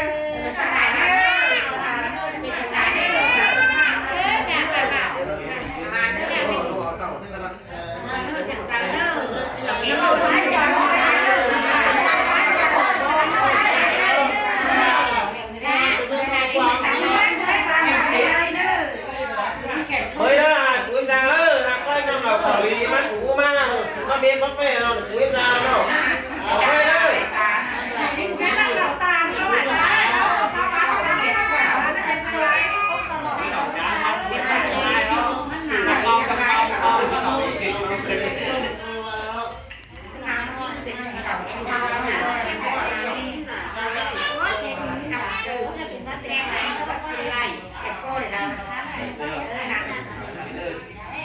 Mới đó, cuối ra đó, hạt quay năm là quản lý, má sú, má, má biết, má phê, nó, cuối ra đó. Quay đó.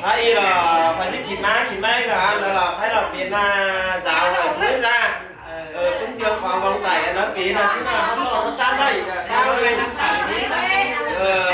Thái y là phải đi kịt má, kịt má là ăn là, là phải là Việt Nam giáo là Nguyễn gia. Ờ, cũng chưa có vòng tay nó kỹ là chúng ta không có tan đây. Sao đây? Ờ,